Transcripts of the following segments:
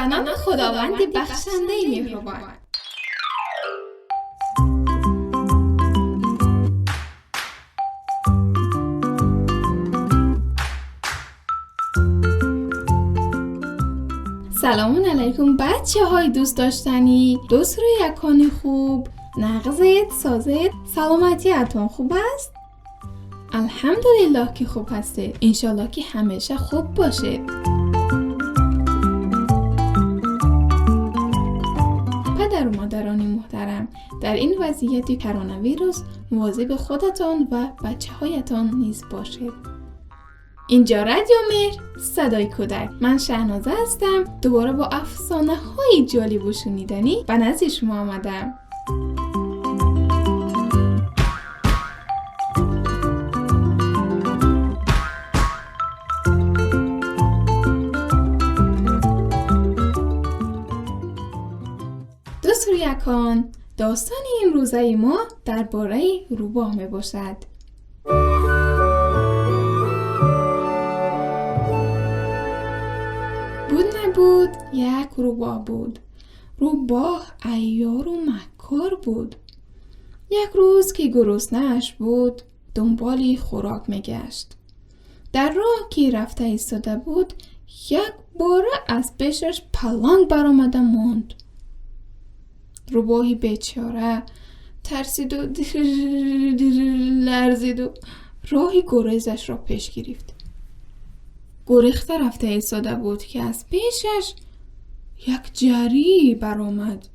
Ба номи Худованди бахшандаи меҳрубон. سلام علیکم بچه های دوست داشتنی، دوست رو یکانی خوب، نغزید، سازید، سلامتیتون خوب است؟ الحمدلله که خوب هستید، انشالله که همیشه خوب باشید. پدر و مادران محترم، در این وضعیت کرونا ویروس مواظب خودتان و بچه هایتان نیز باشید. اینجا رادیو مهر، صدای کودک. من شهنازه هستم. دوباره با افسانه های جالب و شنیدنی به نزد شما آمدم. دوست رویکان، داستان امروزه ما درباره روباه می باشد. بود نبود یک روباه بود. روباه عیار و مکار بود. یک روز که گرسنه‌اش بود دنبال خوراک میگشت. در راه که رفته ایستاده بود یک باره از پیشش پلنگ برآمده ماند. روباهی بیچاره ترسید و لرزید و راهی گریزش را پیش گرفت. گریخته رفته ایستاده بود که از پیشش یک جری برآمد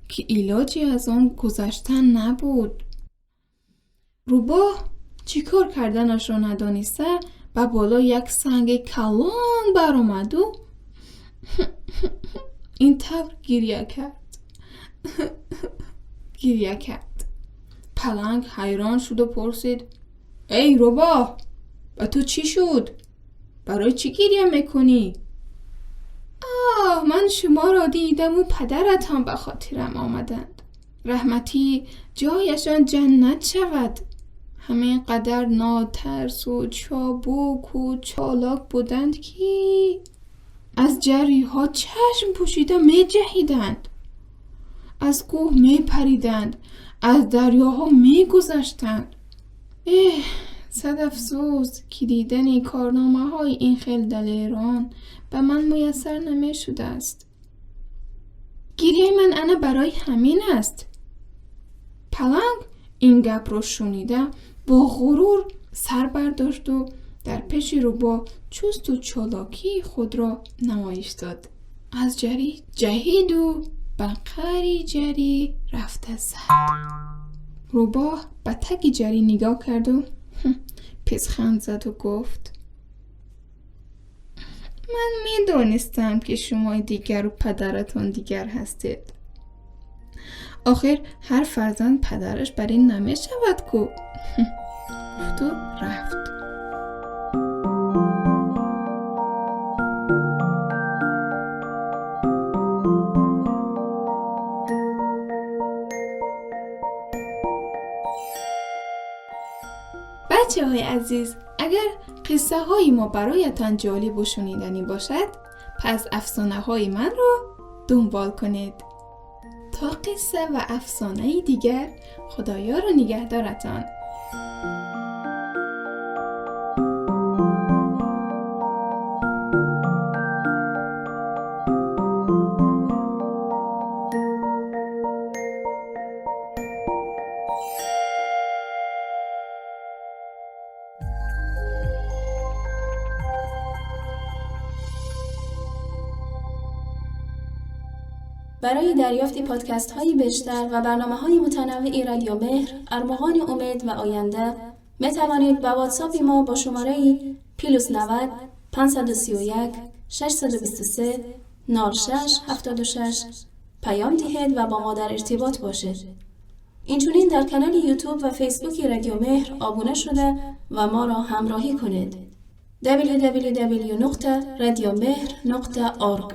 که علاجی از آن گذشتن نبود. روباه چیکار کردنش را ندانسته به بالا یک سنگ کلان برآمد و این طور گریه کرد. گریه کرد. پلنگ حیران شد و پرسید: ای روباه، به تو چی شد؟ برای چی گریه میکنی؟ آه، من شما را دیدم و پدرتان به خاطرم آمدند. رحمتی جایشان جنت شود. همین قدر ناترس و چابک و چالاک بودند که از جری ها چشم پوشیده می جهیدند، از کوه می پریدند، از دریاها می گذشتند. صد افسوس که دیدن کارنامه های این خیل دلیران به من میسر نمی شده است. گریه من انا برای همین است. پلنگ این گپ رو شنیده با غرور سر برداشت و در پیش روباه چست و چالاکی خود را نمایش داد. از جری جهید و به قعر جری رفته زد. روباه به تک جری نگاه کرد و پسخند زد و گفت: من میدانستم که شما دیگر و پدرتان دیگر هستید. آخر هر فرزند پدرش بر این نمی شود کو. گفت و رفت. بچه های عزیز، اگر قصه های ما برایتان جالب و شنیدنی باشد، پس افسانه های من را دنبال کنید. تا قصه و افسانه دیگر، خدایا رو نگهدارتان. برای دریافت پادکست های بیشتر و برنامه های متنوع رادیو مهر، ارمغان امید و آینده، می توانید با واتساپ ما با شماره +90 531 623 06 76 پیام دهید و با ما در ارتباط باشید. اینچنین در کانال یوتیوب و فیسبوک رادیو مهر آبونه شده و ما را همراهی کنید. www.radiomehr.org.